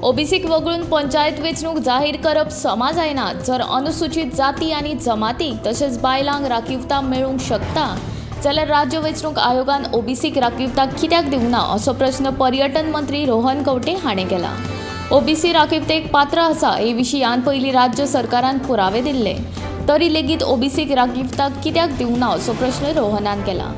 ओबीसीक वगळून पंचायत वेंचणूक जाहीर करप समा जायना. जर अनुसूचित जाती आनी जमातीक तशेंच बायलांक राखीवता मेळूंक शकता जाल्यार राज्य वेंचणूक आयोगान ओबीसीक राखीवता कित्याक दिवंक ना असो प्रस्न पर्यटन मंत्री रोहन खंवटे हाणें केला. ओबीसी राखीवतेक पात्र आसा हे विशीं ह्यान पयलीं राज्य सरकारान पुरावे दिल्ले, तरी लेगीत ओबीसीक राखीवता कित्याक दिवंक ना असो प्रस्न रोहनान केला.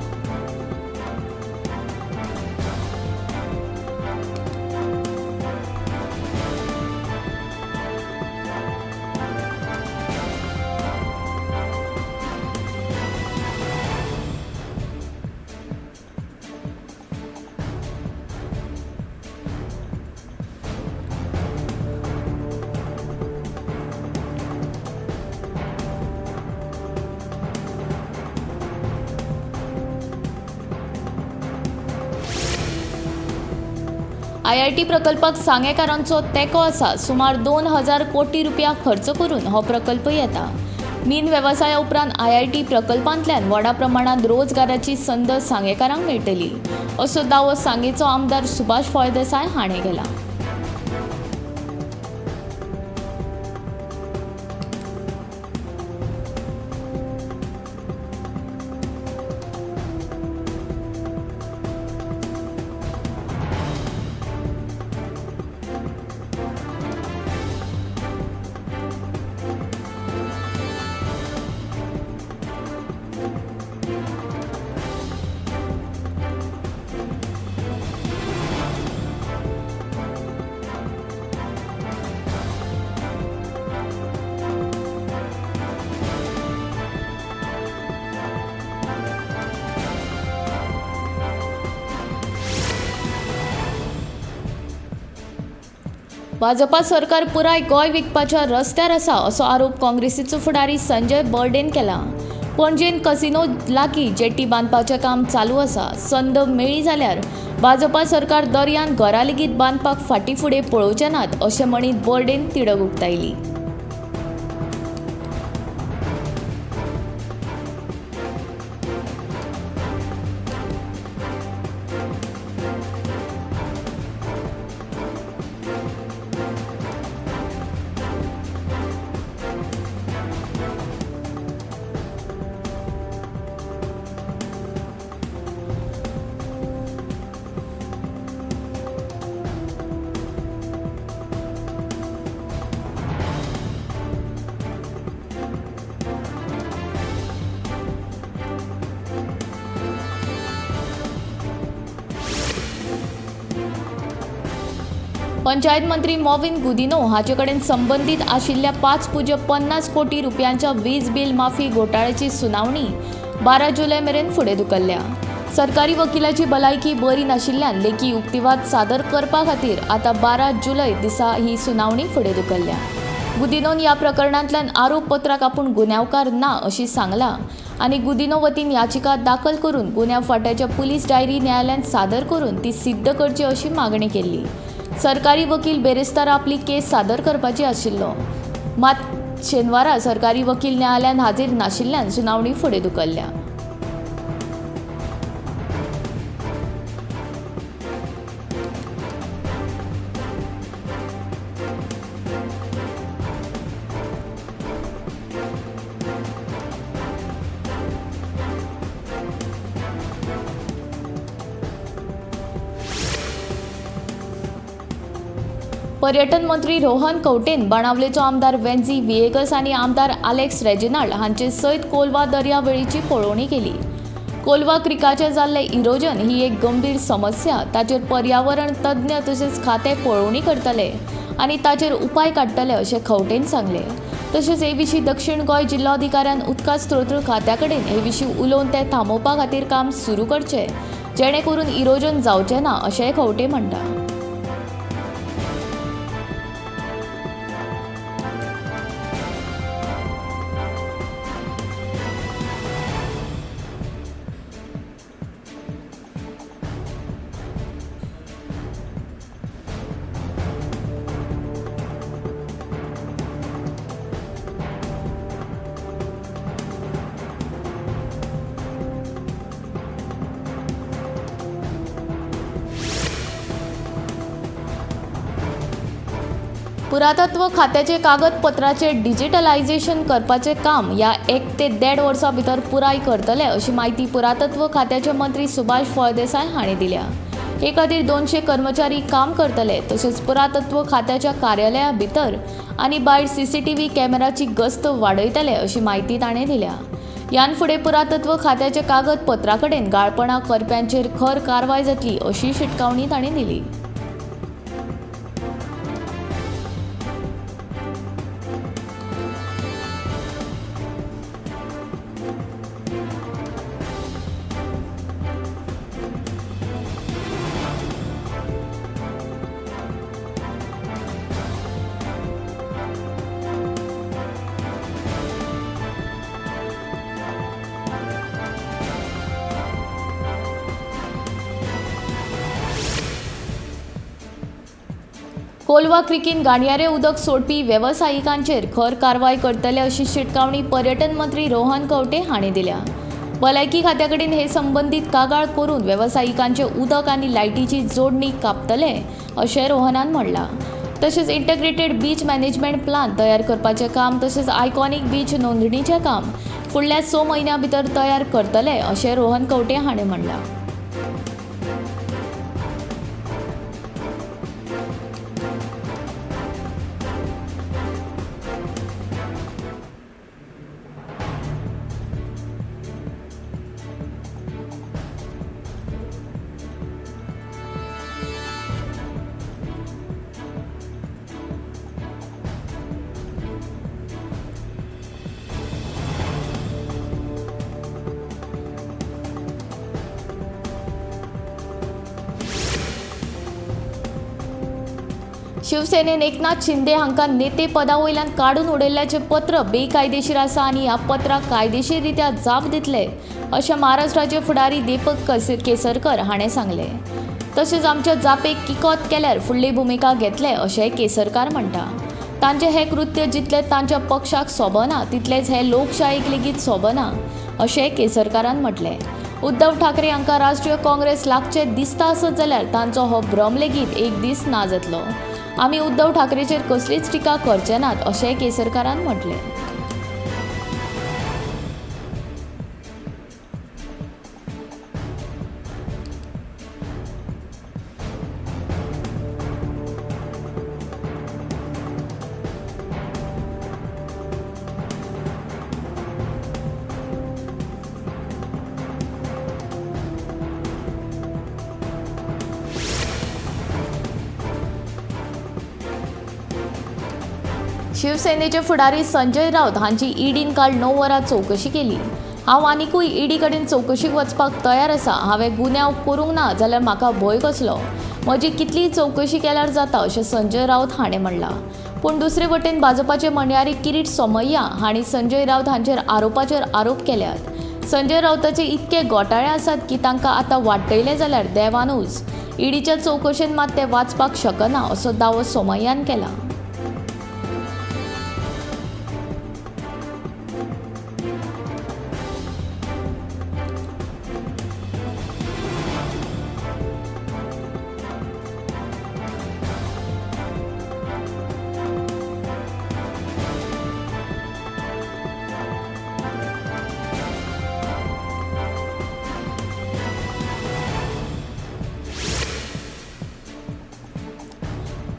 आयआयटी प्रकल्पाक सांगेकारांचो तेंको आसा. सुमार 2000 कोटी रुपया खर्च करून हो प्रकल्प येता. मीन वेवसाया उपरांत आयआयटी प्रकल्पांतल्यान व्हडा प्रमाणांत रोजगाराची संद सांगेकारांक मेळटली असो दावो सांगेचो आमदार सुभाष फळदेसाय हाणें केला. भाजपा सरकार पुराय गोंय विकपाच्या रस्त्यार आसा असो आरोप काँग्रेसीचो फुडारी संजय बर्डेन केला. पणजेन कसिनो लागीं जेटी बांदपाचें काम चालू आसा. संद मेळ्ळी जाल्यार भाजपा सरकार दर्यान घरां लेगीत बांदपाक फाटीं फुडें पळोवचे नात अशें म्हणीत बर्डेन तिडक उक्तायली. पंचायत मंत्री मॉविन गुदिन्हो हाचे कडेन संबंदीत आशिल्ल्या 5.50 कोटी रुपयांच्या वीज बील माफी घोटाळ्याची सुनावणी 12 जुलय मेरेन फुडें धुकल्ल्या. सरकारी वकिलाची भलायकी बरी नाशिल्ल्यान लेखी युक्तिवाद सादर करपा खातीर आतां 12 जुलय दिसा ही सुनावणी फुडें धुकल्ल्या. गुदिन्होन ह्या प्रकरणांतल्यान आरोपपत्राक आपूण गुन्यांवकार ना अशी सांगलां आनी गुदिन्हो वतीन याचिका दाखल करून गुन्यांव फांट्याच्या पुलीस डायरी न्यायालयांत सादर करून ती सिद्ध करची अशी मागणी केल्ली. सरकारी वकील बेरेस्तारा आपली केस सादर करपाची आशिल्लो, मात शेनवारा सरकारी वकील न्यायालयांत हाजीर नाशिल्ल्यान सुनावणी फुडें धुकल्ल्या. पर्यटन मंत्री रोहन खंवटेन बाणावलेचो आमदार वेन्झी व्हिएगस आनी आमदार आलेक्स रेजिनाल्ड हांचे सयत कोलवा दर्यावेळीची पळोवणी केली. कोलवा क्रिकाचें जाल्लें इरोजन ही एक गंभीर समस्या, ताचेर पर्यावरण तज्ञ तशेंच खातें पळोवणी करतले आनी ताचेर उपाय काडटले अशें खंवटेन सांगलें. तशेंच हे विशीं दक्षिण गोंय जिल्लोधिकाऱ्यान उदका स्रोत खात्या कडेन हे विशीं उलोवन तें थांबोवपा खातीर काम सुरू करचें जेणे करून इरोजन जावचें ना अशेंय खंवटे म्हणटा. पुरातत्व खात्याचे कागदपत्राचे डिजिटलायझेशन करपाचें काम ह्या 1 ते 1.5 वर्सां भितर पुराय करतले अशी म्हायती पुरातत्व खात्याचे मंत्री सुभाष फळदेसाय हांणी दिल्या. हे खातीर 200 कर्मचारी काम करतले. तशेंच पुरातत्व खात्याच्या कार्यालया भितर आनी भायर सीसीटीव्ही कॅमेराची गस्त वाडयतले अशी म्हायती ताणें दिल्या. ह्यान फुडें पुरातत्व खात्याच्या कागदपत्रा कडेन गाळपणां करप्यांचेर खर कारवाय जातली अशी शिटकावणी ताणें दिली. कोलवा क्रिकीन गाणयारे उदक सोडपी वेवसायिकांचेर खर कारवाय करतले अशी शिटकावणी पर्यटन मंत्री रोहन खंवटे हांणी दिल्या. भलायकी खात्या कडेन हे संबंदीत कागाळ करून वेवसायिकांचे उदक आनी लायटीची जोडणी कापतले अशें रोहनान म्हणलां. तशेंच इंटग्रेटेड बीच मॅनेजमेंट प्लान तयार करपाचें काम तशेंच आयकॉनीक बीच नोंदणीचें काम फुडल्या 6 म्हयन्यां भितर तयार करतले अशें रोहन खंवटे हांणी म्हणलां. शिवसेनेन एकनाथ शिंदे हांकां नेते पदा वयल्यान काडून उडयल्ल्याचें पत्र बेकायदेशीर आसा आनी ह्या पत्राक कायदेशीररित्या जाप दितले अशें महाराष्ट्राचे फुडारी दीपक केसरकर हाणें सांगलें. तशेंच आमच्या जापेक किकोत केल्यार फुडली भुमिका घेतले अशें केसरकार म्हणटा. तांचें हें कृत्य जितलें तांच्या पक्षाक सोबना तितलेंच हें लोकशायेक लेगीत सोबना अशें केसरकारान म्हटलें. उद्धव ठाकरे हांकां राष्ट्रीय काँग्रेस लागचें दिसता आसत जाल्यार तांचो हो भ्रम लेगीत एक दीस ना जातलो. आमी उद्धव ठाकरेचेर कसलीच टिका करचे नात अशें केसरकारान म्हटलें. शिवसेनेचे फुडारी संजय राऊत हांची ईडीन काल 9 वरां चवकशी केली. हांव आनिकूय ईडी कडेन चवकशीक वचपाक तयार आसा. हांवें गुन्यांव करूंक ना जाल्यार म्हाका भंय कसलो, म्हजी कितलीय चवकशी केल्यार जाता अशें संजय राऊत हाणें म्हणलां. पूण दुसरे वटेन भाजपाचे म्हणयारी किरीट सोमय्या हांणी संजय राऊत हांचेर आरोपाचेर आरोप केल्यात. संजय राऊताचे इतके घोटाळे आसात की तांकां आतां वाटयले जाल्यार देवानूच, ईडीच्या चवकशेन मात ते वाचपाक शकना असो दावो सोमय्यान केला.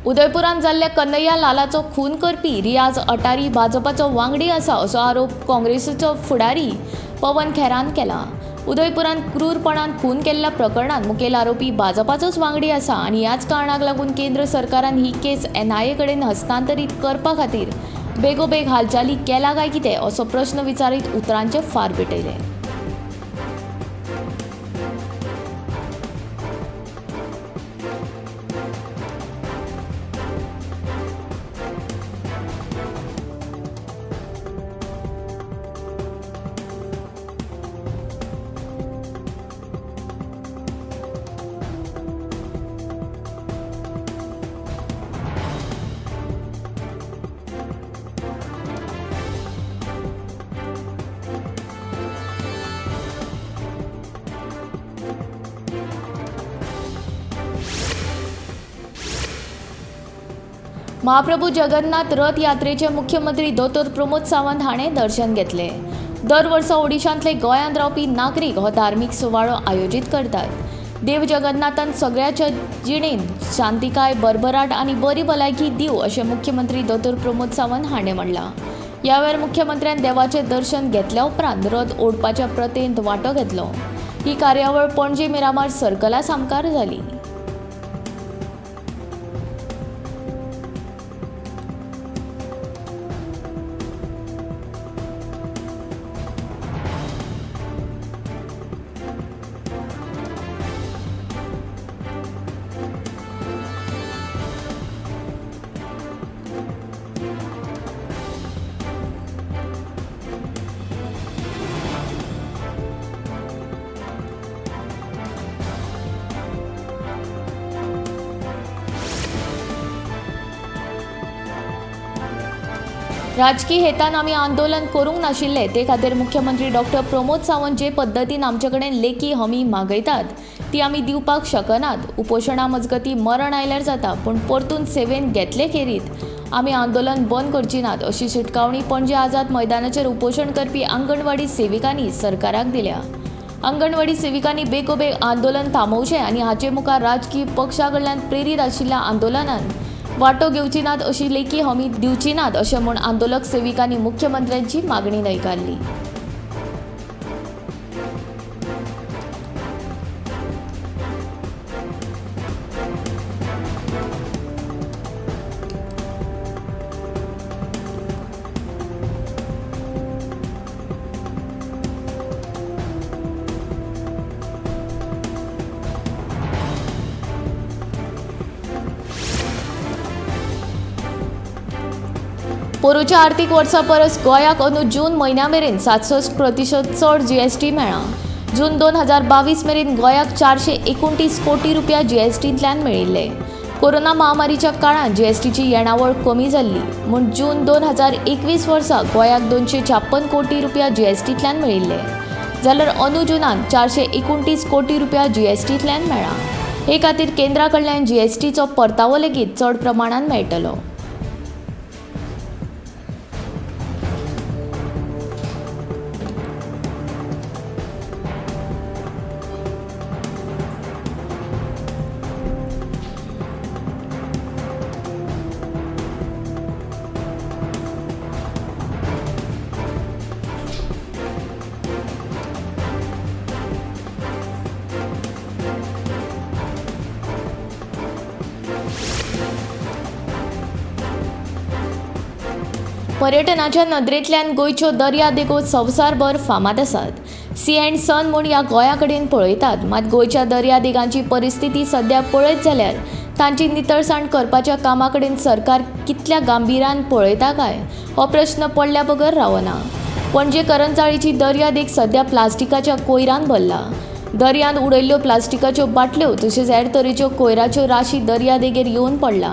उदयपुरांत जाल्ल्या कन्हैया लालाचो खून करपी रियाज अटारी भाजपाचो वांगडी आसा असो आरोप काँग्रेसीचो फुडारी पवन खेरान केला. उदयपुरांत क्रूरपणान खून केल्ल्या प्रकरणांत मुखेल आरोपी भाजपाचोच वांगडी आसा आनी ह्याच कारणाक लागून केंद्र सरकारान ही केस एनआयए कडेन हस्तांतरीत करपा खातीर बेगोबेग हालचाली केला काय कितें असो प्रस्न विचारीत उतरांचे फार पेटयले. महाप्रभू जगन्नाथ रथ यात्रेचे मुख्यमंत्री दोतोर प्रमोद सावंत हाणें दर्शन घेतले. दर वर्सा ओडिशांतले गोंयांत रावपी नागरीक हो धार्मीक सुवाळो आयोजीत करतात. देव जगन्नाथान सगळ्याच्या जिणेंत शांतिकाय, भरभराट आनी बरी भलायकी दिवं अशें मुख्यमंत्री दोतोर प्रमोद सावंत हाणें म्हणलां. ह्या वेळार मुख्यमंत्र्यान देवाचें दर्शन घेतल्या उपरांत रथ ओडपाच्या प्रथेंत वांटो घेतलो. ही कार्यावळ पणजे मिरामार सर्कला सामकार जाली. राजकी हेतान आमी आंदोलन करूंक नाशिल्लें, ते खातीर मुख्यमंत्री डॉक्टर प्रमोद सावंत जे पद्दतीन आमचे कडेन लेखी हमी मागयतात ती आमी दिवपाक शकनात. उपोशणा मजगतीं मरण आयल्यार जाता, पूण परतून सेवेन घेतले खेरीत आमी आंदोलन बंद करची नात अशी शिटकावणी पणजे आझाद मैदानाचेर उपोशण करपी अंगणवाडी सेविकांनी सरकाराक दिल्या. अंगणवाडी सेविकांनी बेगोबेग आंदोलन थांबोवचें आनी हाचे मुखार राजकी पक्षा कडल्यान प्रेरीत आशिल्ल्या आंदोलनान वांटो घेवची नात अशी लेखी हमी दिवची नात अशें म्हूण आंदोलक सेविकांनी मुख्यमंत्र्यांची मागणी न्हयकारली. पोरूच्या आर्थीक वर्सा परस गोंयाक अंदू जून म्हयन्या मेरेन 67% चड जीएसटी मेळ्ळा. जून 2022 मेरेन गोंयाक 429 कोटी रुपया जीएसटींतल्यान मेळिल्ले. कोरोना महामारीच्या काळांत जीएसटीची येणावळ कमी जाल्ली म्हूण जून 2021 वर्सा गोंयाक 256 कोटी रुपया जीएसटींतल्यान मेळिल्ले, जाल्यार अंदू जुनांत 429 कोटी रुपया जीएसटींतल्यान मेळ्ळा. हे खातीर केंद्रा कडल्यान जीएसटीचो परतावो लेगीत चड प्रमाणांत मेळटलो. पर्यटनाच्या नदरेंतल्यान गोंयच्यो दर्यादेगो संवसारभर फामाद आसात. सी अँड सन म्हूण ह्या गोंया कडेन पळयतात, मात गोंयच्या दर्यादेगांची परिस्थिती सद्या पळयत जाल्यार तांची नितळसाण करपाच्या कामा कडेन सरकार कितल्या गांभिर्यान पळयता काय हो प्रश्न पडल्या बगर रावना. पणजे करंजाळीची दर्यादेग सद्या प्लास्टिकाच्या कोयरान भरला. दर्यांत उडयल्ल्यो प्लास्टिकाच्यो बाटल्यो तशेंच हेर तरेच्यो कोयराच्यो राशी दर्यादेगेर येवन पडला.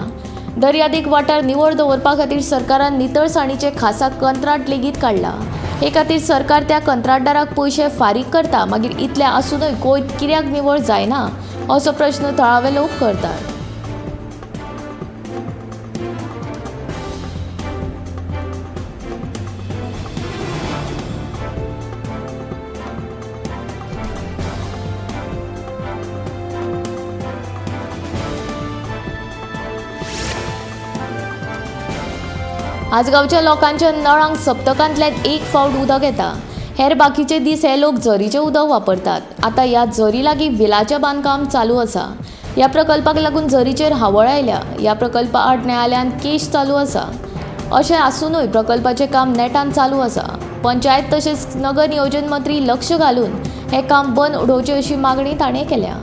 दर्यादेग वाठार निवळ दवरपा खातीर सरकारान नितळसाणीचे खासा कंत्राट लेगीत काडला. हे खातीर सरकार त्या कंत्राटदाराक पयशे फारीक करता, मागीर इतलें आसुनूय गोंय कित्याक निवळ जायना असो प्रश्न थळावे लोक करतात. आजगांवच्या लोकांच्या नळांक सप्तकांतल्यान एक फावट उदक येता. हेर बाकीचे दीस हे लोक झरीचें उदक वापरतात. आतां ह्या झरी लागीं विलाचें बांदकाम चालू आसा. ह्या प्रकल्पाक लागून झरीचेर हावळ आयल्या. ह्या प्रकल्पा आड न्यायालयांत केश चालू आसा. अशें आसुनूय प्रकल्पाचें काम नेटान चालू आसा. पंचायत तशेंच नगर नियोजन मंत्री लक्ष घालून हें काम बंद उडोवचें अशी मागणी ताणें केल्या.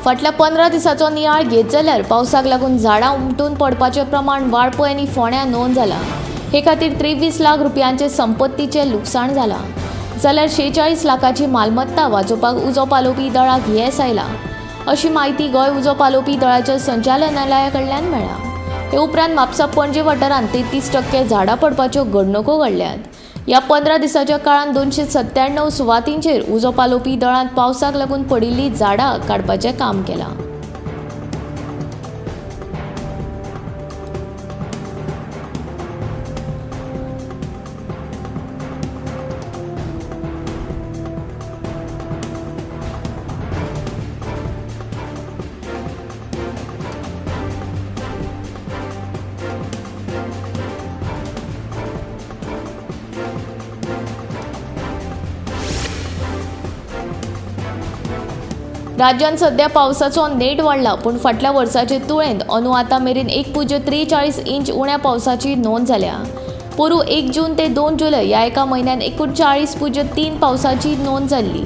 फाटल्या 15 दिसांचो नियाळ घेत जाल्यार पावसाक लागून झाडां उमटून पडपाचें प्रमाण वाळपय आनी फोंड्यां नोंद जालां. हे खातीर 23 लाख रुपयांचे संपत्तीचें लुकसाण जालां, जाल्यार 46 लाखाची मालमत्ता वाचोवपाक उजो पालोवपी दळाक येस आयलां, अशी म्हायती गोंय उजो पालोवपी दळाच्या संचालनालया कडल्यान मेळ्ळा. हे उपरांत म्हापसा पणजे वाठारांत 33% झाडां पडपाच्यो घडणुको घडल्यात. ह्या 15 दिसांच्या काळांत 297 सुवातींचेर उजो पालोवपी दळान पावसाक लागून पडिल्लीं झाडां काडपाचें काम केलां. राज्यांत सध्या पावसाचो नेट वाडला, पूण फाटल्या वर्साचे तुळेंत अंदू आतां मेरेन 1.43 इंच उण्या पावसाची नोंद जाल्या. पोरूं 1 जून ते 2 जुलय ह्या एका म्हयन्यांत 39.3 पावसाची नोंद जाल्ली.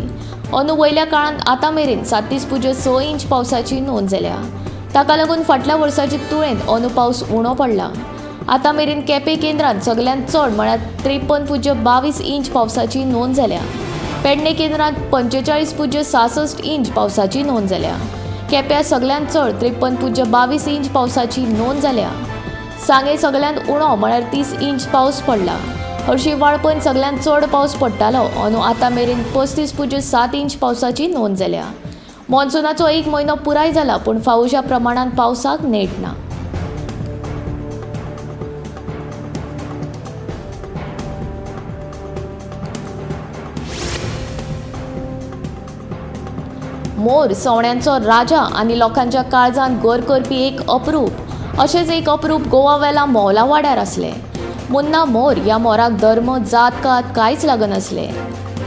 अंदू वयल्या काळांत आतां मेरेन 37.6 इंच पावसाची नोंद जाल्या. ताका लागून फाटल्या वर्साचे तुळेंत अंदू पावस उणो पडला. आतां मेरेन केपें केंद्रांत सगल्यांत चड म्हळ्यार 53.22 इंच पावसाची नोंद जाल्या. पेडणे केंद्रांत 45.66 इंच पावसाची नोंद जाल्या. केप्यां सगल्यांत चड 53.22 इंच पावसाची नोंद जाल्या. सांगें सगल्यांत उणो म्हळ्यार 30 इंच पावस पडला. हरशीं वाळपयन सगल्यांत चड पावस पडटालो. अंदू आतां मेरेन 35.7 इंच पावसाची नोंद जाल्या. मॉन्सुनाचो एक म्हयनो पुराय जाला, पूण फावोश्या प्रमाणांत पावसाक नेट ना. मोर सवण्यांचो राजा आनी लोकांच्या काळजांत घर करपी एक अप्रूप, अशेंच एक अप्रूप गोवा वेला मोला वाड्यार आसलें. मुन्ना मोर ह्या मोराक धर्म, जात कात कांयच लागनासलें.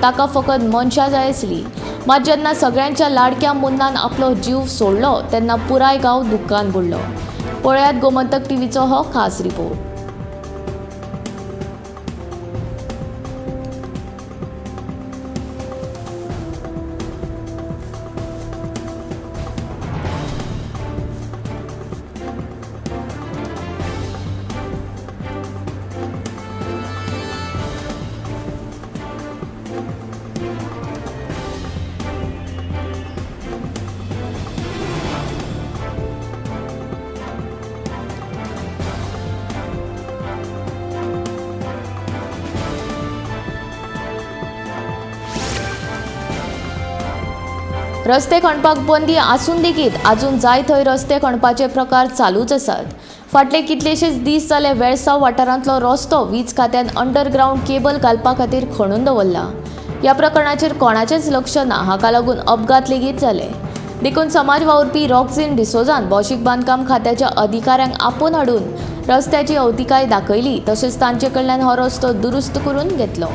ताका फकत मनशां जाय आसली. मात जेन्ना सगळ्यांच्या लाडक्या मुन्नान आपलो जीव सोडलो तेन्ना पुराय गांव दुख्खान बुडलो. पळयात गोमंतक टीव्हीचो हो खास रिपोर्ट. रस्ते खणपाक बंदी आसून लेगीत आजून जाय थंय रस्ते खणपाचे प्रकार चालूच आसात. फाटले कितलेशेच दीस जाले वेळसांव वाठारांतलो रस्तो वीज खात्यान अंडरग्रावंड केबल घालपा खातीर खणून दवरला. ह्या प्रकरणाचेर कोणाचेंच लक्ष ना. हाका लागून अपघात लेगीत जाले. देखून समाज वावुरपी रॉक्झिन डिसोजान भौशीक बांदकाम खात्याच्या अधिकाऱ्यांक आपोवन हाडून रस्त्याची अवतिकाय दाखयली, तशेंच तांचे कडल्यान हो रस्तो दुरुस्त करून घेतलो.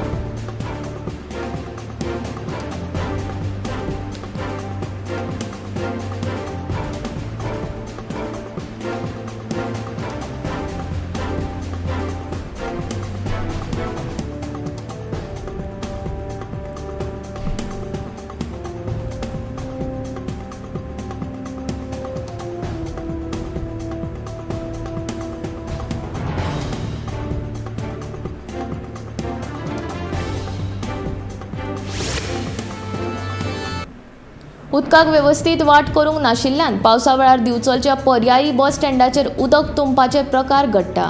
उदकाक वेवस्थीत वाट करूंक नाशिल्ल्यान पावसा वेळार दिवचलच्या पर्यायी बस स्टँडाचेर उदक तुंबपाचे प्रकार घडटा.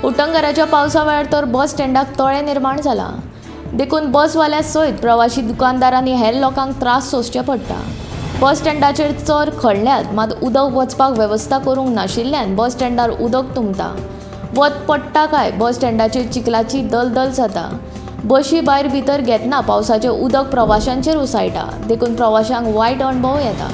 उटंगाराच्या पावसा वेळार तर बस स्टँडाक तळें निर्माण जाला. देखून बसवाल्या सयत प्रवाशी दुकानदारांनी हेर लोकांक त्रास सोंसचे पडटा. बस स्टँडाचेर चर खणल्यात, मात उदक वचपाक वेवस्था करूंक नाशिल्ल्यान बस स्टँडार उदक तुंबता. वत पडटा काय बस स्टँडाचेर चिखलाची दलदल जाता. बशी भायर भितर घेतना पावसाचें उदक प्रवाशांचेर उसळटा, देखून प्रवाशांक वायट अणभव येता.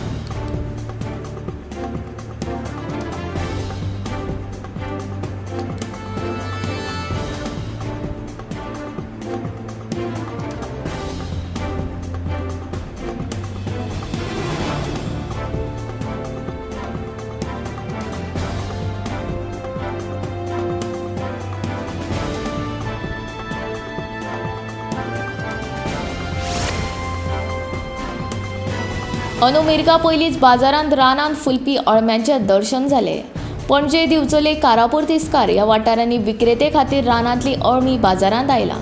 अंदू मिर्गा पयलींच बाजारांत रानांत फुलपी अळम्यांचें दर्शन जालें. पणजे, दिवचले, कारापूर, तिस्कार ह्या वाठारांनी विक्रेते खातीर रानांतली अळमी बाजारांत आयला.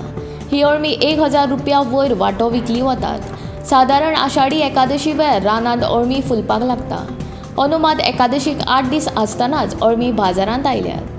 ही अळमी 1000 रुपया वयर वांटो विकली वतात. सादारण आषाढी एकादशी वेळार रानांत अळमी फुलपाक लागता. अंदू मात एकादशीक 8 दीस आसतनाच अळमी बाजारांत आयल्यात.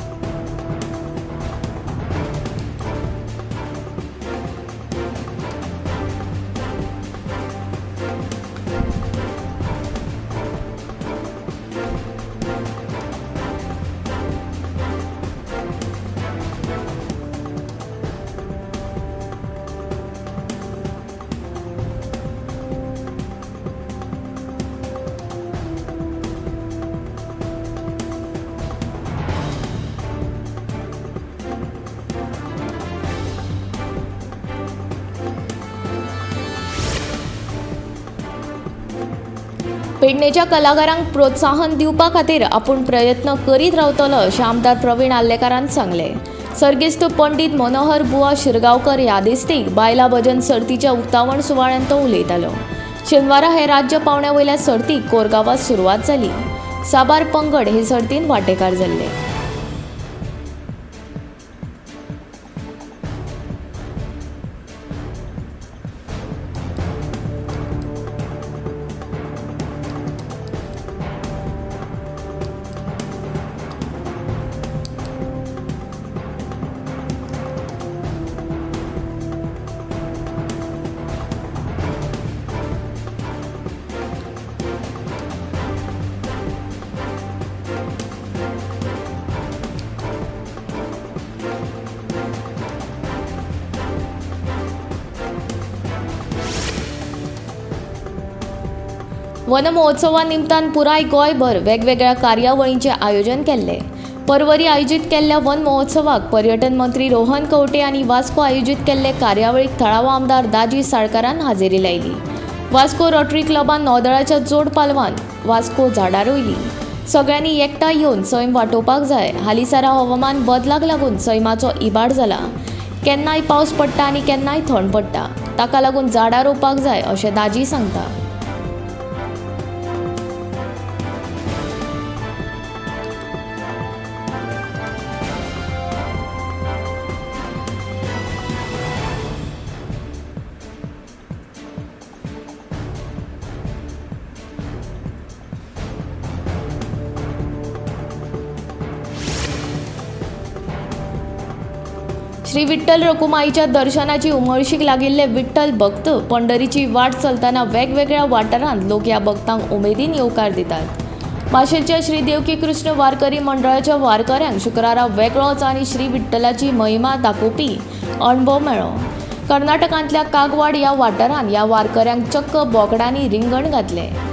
पेडणेच्या कलाकारांक प्रोत्साहन दिवपा खातीर आपूण प्रयत्न करीत रावतलो अशें आमदार प्रवीण आर्लेकारान सांगलें. सर्गेस्त पंडित मनोहर बुवा शिरगांवकर यादिस्तीक बायला भजन सर्तीच्या उक्तावण सुवाळ्यांत तो उलयतालो. शेनवारा हे राज्य पावंड्या वयल्या सर्तीक कोरगांवांत सुरवात जाली. साबार पंगड हे सर्तीन वांटेकार जाल्ले. वन महोत्सवा निमतान पुराय गोंयभर वेगवेगळ्या कार्यावळींचें आयोजन केल्लें. परवरी आयोजीत केल्ल्या वन महोत्सवाक पर्यटन मंत्री रोहन खंवटे आनी वास्को आयोजीत केल्ले कार्यावळीक थळावो आमदार दाजी साळकारान हाजेरी लायली. वास्को रोटरी क्लबान नौदळाच्या जोड पालवान वास्को झाडां रोयली. सगळ्यांनी एकठांय येवन सैम वाटोवपाक जाय. हालींसरा हवामान बदलाक लागून सैमाचो इबाड जाला. केन्नाय पावस पडटा आनी केन्नाय थंड पडटा, ताका लागून झाडां रोवपाक जाय अशें दाजी सांगता. श्री विठ्ठल रखुमाईच्या दर्शनाची उमळशीक लागिल्ले विठ्ठल भक्त पंढरीची वाट चलतना वेगवेगळ्या वाठारांत लोक ह्या भक्तांक उमेदीन येवकार दितात. माशेलच्या श्री देवकी कृष्ण वारकरी मंडळाच्या वारकऱ्यांक शुक्रारा वेगळोच आनी श्री विठ्ठलाची महिमा दाखोवपी अणभव मेळ्ळो. कर्नाटकांतल्या कागवाड ह्या वाठारांत ह्या वारकऱ्यांक चक्क बोकडांनी रिंगण घातलें.